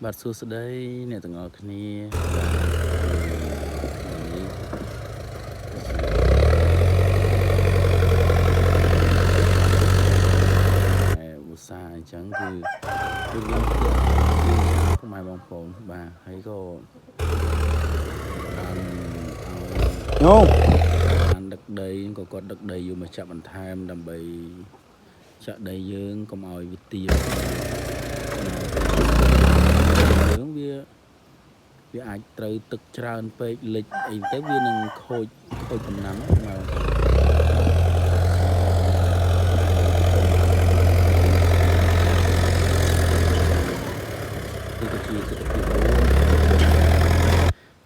បាទសួស្តីអ្នកទាំងអស់គ្នាបាទថ្ងៃនេះ តែឧស្សាហ៍អញ្ចឹងគឺគឺមានភាពយឺតយ៉ាវពុកម៉ែបងប្អូនបាទហើយក៏បានឲ្យ ញោម បានដឹកដីក៏គាត់ដឹកដីយកមកចាក់បន្ថែមដើម្បីចាក់ដីយើងកុំឲ្យវាទាបយើងវាវាអាចត្រូវទឹកច្រើនពេកលិចអីទៅវានឹងខូចខូចដំណាំពុកម៉ែបងប្អូន នេះក៏ជាទស្សនវិជ្ជាមួយ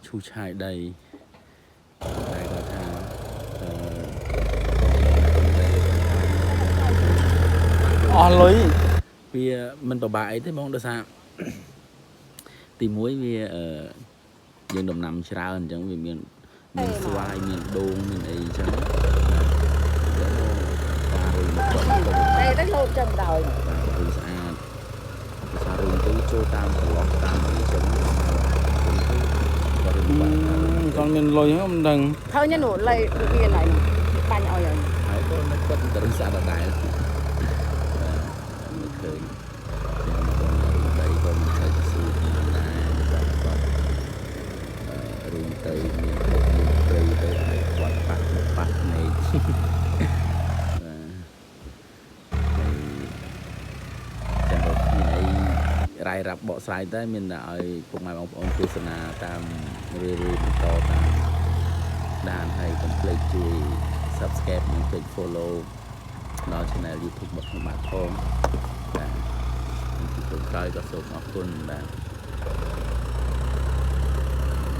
ឈូសឆាយដីតែគាត់ថាអឺ អស់លុយ វាមិនពិបាកអីទេបងដោយសារ ទីមួយវាអឺយើងដំណាំច្រើនអញ្ចឹងវាមានមានស្វាយមានដូងមានអីអញ្ចឹងបាទការរុញមកគាត់ក៏ពិបាក តែទៅលោកចឹងដោយ បាទរុញស្អាតភាសារុញទៅចូលតាមប្រឡោះតាមអីចឹងរុញទៅគាត់រុញបាក់ការរុញ គាត់មានលុយហ្នឹងមិនដឹង ឃើញនោះលេវាណៃបាញ់ឲ្យហើយ ហើយក៏នៅគាត់ទៅរុញស្អាតដដែលបាទមិនឃើញចឹងបងរុញដីក៏មិនសូវទៅស៊ូគ្នាដែរគាត់គាត់រុញទៅមានភពមានព្រៃទៅឲ្យគាត់ប៉ះមុខប៉ះភ្នែកបាទហើយ ចឹងក៏គ្មានអីរាយរាប់បកស្រាយតែមានតែឲ្យពុកម៉ែបងប្អូនទស្សនាតាមរឿយៗបន្តតាមដានហើយកុំភ្លេចជួយ Subscribe និងចុច Follow ដល់ Channel YouTube របស់ខ្ញុំបាទផងបាទទីចុងក្រោយក៏សូមអរគុណបាទ។